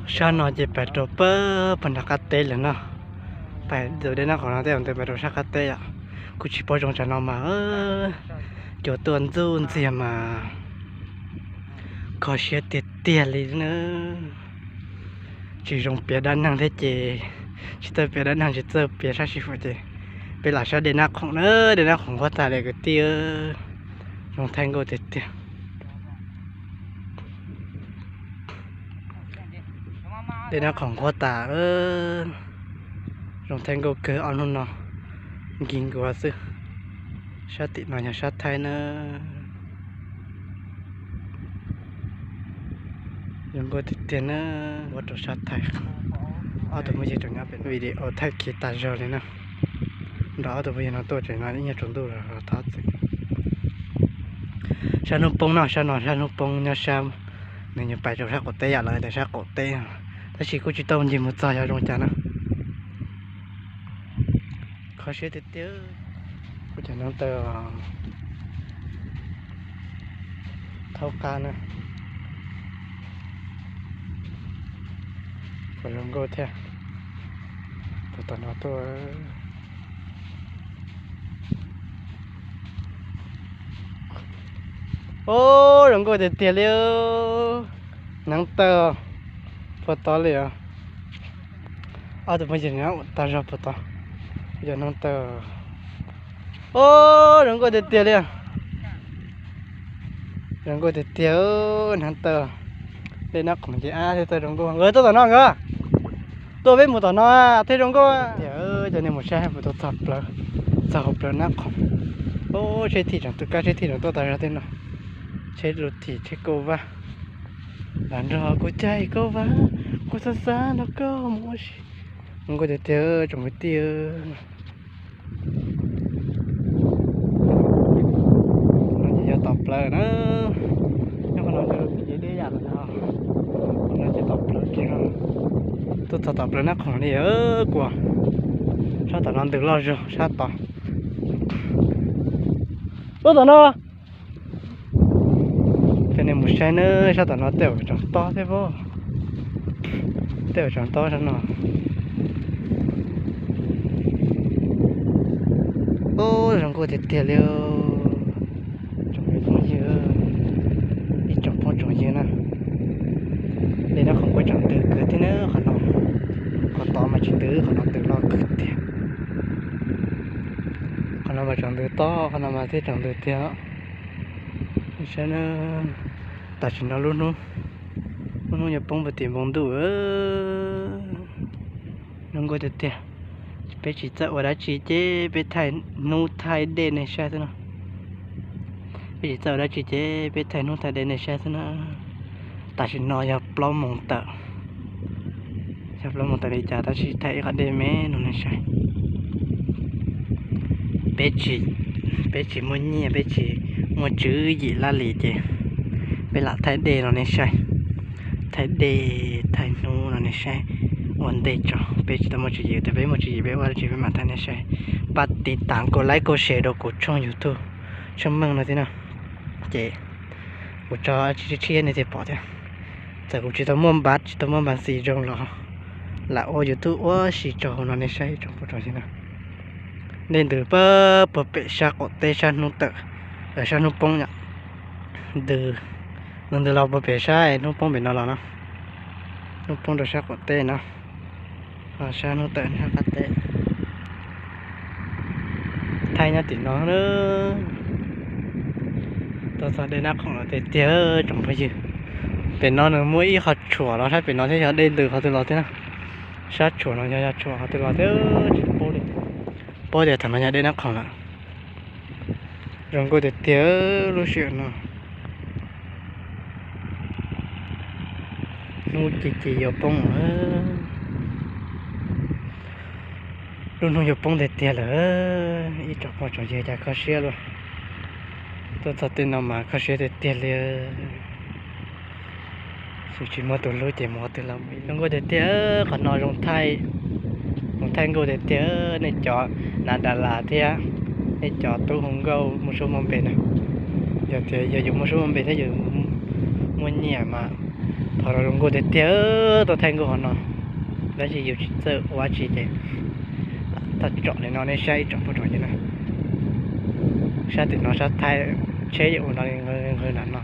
Sab no ces pais rau pem puag nram qab teb lawm no. Pais ntawm dej Nab Khoom no tej zaum ntawd pais rau sab qab teb yom. Kuj tsis paub zoo tsam no mas cua tuaj ntxuj ntxiag mas kho siab tiag tiag li na. Tsis zoo piav dab neeg thiab ces tsis txawj piav dab neeg tsis txawj piav sab sib fwb ces peb lam saib dej Nab Khoom na, dej Nab Khoom nquag tas li kwv tij. Zoo thaij nkauj tiag tiag. Dej Nab Khoom nquag tas, zoo thaij nkauj kawg ob hnub no, nkig nkuav xwb. Sab tim no yog sab Thaib na. Zoo nkauj tiag tiag na, ua rau sab Thaib. Ob tug phooj ywg tseem nyob pem video thaij khiv tas zog li na. Nrog ob tug phooj ywg no tuaj tseem no ib nyuag tsaus ntuj los thov txim. Sab hnub poob no, sab no sab hnub poob nyob sab, nws nyuag pais rau sab qaum teb yam lawv tias sab qaum teb, tab sis kuj tsis tau ncig mus txog yog zoo cas na. Kho siab tiag tiag. Kuj cov hneev taw thaub qab na. Puas zoo nkauj thiab. Tus tom no tuaj. Ub, zoo nkauj tiag tiag li. Hneev taw puag tod li os. Ob tug phooj ywg nyob tag zog puag tod. Yog hneev taw. Ub, zoo nkauj tiag tiag li. Zoo nkauj tiag tiag, hneev taw. Dej Nab Khoom ces ab thiaj txawj zoo nkauj. Nkawd tuaj tom no nkawd. Tuaj peb mus tom no thiaj zoo nkauj. Tiag, cov niag mus saib puas tau txog plaws, txog hauv plawv Nab Khoom. Ub, tsheb thij tseem tu kab, tsheb thij tseem tuaj tag zog tej no. Tsheb lus thim tsheb kauj vab. Los nrog kuv caij kauj vab, kuv xav xav nrog koj mus ua si. Zoo nkauj tiag tiag tsoom kwv tij. No ces yog tom plawv na. Nyob qhov no ces deb yam no, qhov no ces tom plawv kiag no. Tuaj txog tom plawv Nab Khoom li kuv. Sab tom no ntws loj zog sab tod. Tuaj tom no. Cov niag mus saib na, sab tom no tej zaum tseem tob thiab pob. Tej zaum tseem tob sab no. Ub, zoo nkauj tiag tiag li. Tsoom phooj ywg, ib tsoom phooj tsoom ywg na, dej Nab Khoom kuj tseem ntws kawg thiab na qhov no. Qhov tod mas tsis ntws, qhov no ntws loj kawg tiag. Qhov no mas tseem ntws tob, qhov no mas thiaj tseem ntws tiag. Saib na, tam sim no lub hnub, lub hnub yuav poob puag tim npoo ntuj. Zoo nkauj tiag tiag. Peb tsis txawj ua dab tsi ces peb thaij hnub thaij dej nej saib xwb na. Peb tsis txawj ua dab tsi ces peb thaij hnub thaij dej nej saib xwb na. Tam sim no yog plaub moos tawm, yog plaub moos tawm li cas tab sis thaij ib qho dej me no nej saib. Peb tsis, peb tsis muaj nyiaj, peb tsis muaj tswv yim laj lim ces peb lam thaij dej no nej saib. Thaij dej thaij hnub no nej saib. Ua ntej tso, peb tsis tau muaj tswv yim, tias peb muaj tswv yim peb ua dab tsi peb mam thaij nej saib. Pab tiv tam, kaum like kaum share rau kuv tshooj YouTube Tsheej Meej no thiab na. Ces kuv tso tshiab tshiab nej thiaj pom thiab. Txawm kuv tsis tau muaj npav, tsis tau muaj npav xis zoo los lam ua YouTube ua si tso hauv no nej saib tsoom phooj tsoom ywg na. Dej ntws pab puag pem sab qaum teb sab hnub tawm, sab hnub poob yom. Ntws, ntws los puag pem sab hnub poob pem no los no. Hnub poob rau sab qaum teb no, ho sab hnub tawm sab qab teb. Thaij nyob tim no na. Tuaj txog dej Nab Khoom lawm tiag tiag tsoom phooj ywg. Pem no nws muaj ib qho tshuam los saib pem no thiab yog dej ntws qhov twg los thiab na. Sab tshuam no yog, yog tshuam qhov twg los thiab tsis paub li. Paub tias thaum no yog dej Nab Khoom lawm. Zoo nkauj tiag tiag lub sij hawm no. Hnub ces ces yuav poob. Lub hnub yuav poob tiag tiag lawm. Ib tsoom phooj tsoom ywg cas kho siab luaj. Tuaj txog tej no mas kho siab tiag tiag li. Yus tsis muaj tus hlub ces mus qhov twg los zoo nkauj tiag tiag. Qhov no zoo thaij, zoo thaij nkauj tiag tiag. Nej cov nav das las thiab nej cov tub hu nkauj muaj suab muaj npe na, yog tias yog yus muaj suab muaj npe thiab yus muaj nyiaj mas Qhov no zoo nkauj tiag tiag, tuaj thaij nkauj qhov no, tab sis yus tsis txawj ua dab tsi ces thaij tsom li no nej saib ib tsoom phooj ywg na. Sab tim no sab Thaib, tsheb yuav ua nrov nqws nqws nram no.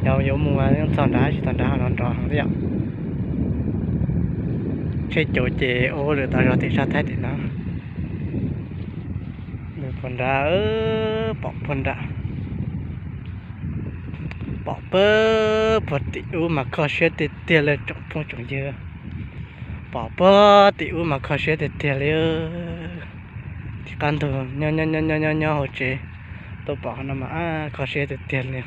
Yog yuav mus txog nrad tsis txog nrad ho nrov nrov heev thiab yom. Tsheb caum ces ua hauj lwm tau zog tim sab Thaib tim no. Puag nrad, pom puag nrad, pom pab puag tim ub mas kho siab tiag tiag li tsoom phooj tsoom ywg. Pom puag tim ub mas kho siab tiag tiag li. Tim qab ntug nyob nyob nyob nyob hauv tsev, tuaj pom qhov no mas kho siab tiag tiag li.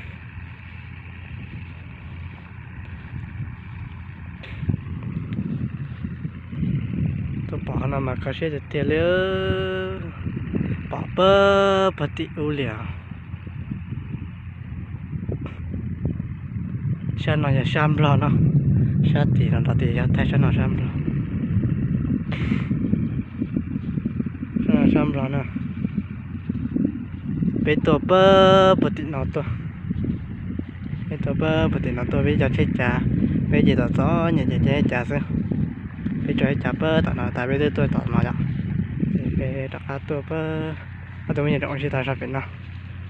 Tuaj pom qhov no mas kho siab tiag tiag li. Pom pab puag tim ub li os. Sab no yog sab Nplog no, sab tim no nrov tias yog Thaib, sab no sab Nplog. Sab no sab Nplog na. Peb tuaj pab puag tim no tuaj. Peb tuaj pab puag tim no tuaj, peb cov tsheb cav, peb ces txom txom nyem ces cav xwb. Peb tso tsheb cav pab tom no tas peb twb tuaj tom no yom. Ces peb rov qab tuaj pab, ob tug me nyuam rau ua si tau zog pem no.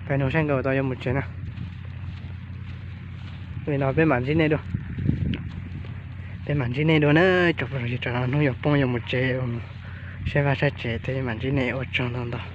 Peb nug saib nkawd tau yuav mus tsev na. Li no peb mam ntsib nej dua. Peb mam ntsib nej dua na, tsoom phooj ywg, tsam no hnub yuav poob yuav mus tsev, saib vaj saib tsev thiab, mam ntsib nej, ua tsaug ntau ntau.